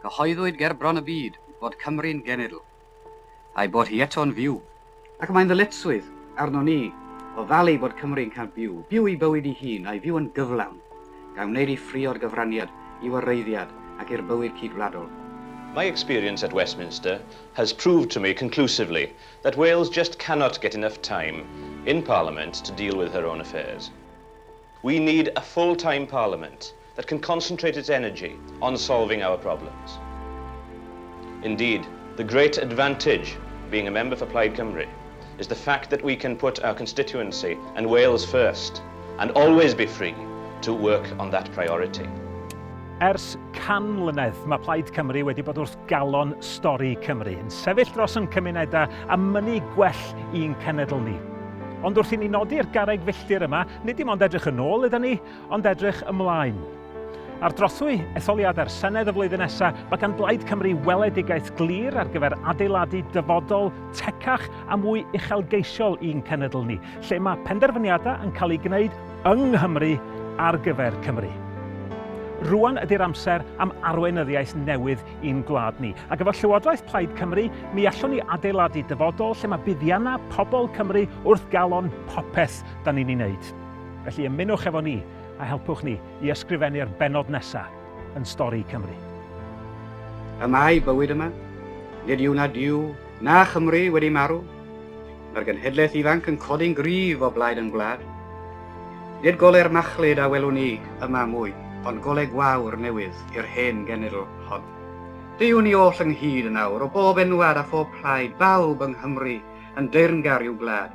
Cyhoeddwyd ger bron y byd fod Cymru'n genedl, a'i bod hi eto'n fyw, ac mae'n ddyletswydd arnon ni ofalu bod Cymru'n cael byw, byw ei bywyd ei hun, a'i fyw yn gyflawn, gan wneud ei phriod gyfraniad i wareiddiad ac i'r bywyd cyd-wladol. My experience at Westminster has proved to me conclusively that Wales just cannot get enough time in Parliament to deal with her own affairs. We need a full-time Parliament that can concentrate its energy on solving our problems. Indeed, the great advantage being a member for Plaid Cymru is the fact that we can put our constituency and Wales first and always be free to work on that priority. Ers can mlynedd, mae Plaid Cymru wedi bod wrth galon stori Cymru, yn sefyll dros yn cymunedau a mynnu gwell i'n cenedl ni. Ond wrth i ni nodi'r garreg filltir yma, nid dim ond edrych yn ôl ydyn ni, ond edrych ymlaen. Ar drothwy etholiadau'r Senedd y flwyddyn nesaf, mae gan Blaid Cymru weledigaeth glir ar gyfer adeiladu dyfodol tecach a mwy uchelgeisiol i'n cenedl ni, lle mae penderfyniadau yn cael eu gwneud yng Nghymru ar gyfer Cymru. Rwan ydy'r amser am arweinyddiaeth newydd i'n gwlad ni. Ac efo Llywodraeth Plaid Cymru, mi allwn ni adeiladu dyfodol lle mae buddiannau pobl Cymru wrth galon popeth da ni'n ei wneud. Felly ymunwch efo ni a helpwch ni i ysgrifennu'r bennod nesaf yn stori Cymru. Y mae bywyd yma. Nid yw na Duw na Chymru wedi marw. Mae'r genhedlaeth ifanc yn codi'n gryf o blaid yn gwlad. Nid gole'r machlud a welwn ni yma mwy, ond gole gwawr newydd i'r hen genedl hon. Deuwn ni oll ynghyd yn awr, o bob enwad a phob plaid, bawb yng Nghymru yn deyrngar i'w gwlad.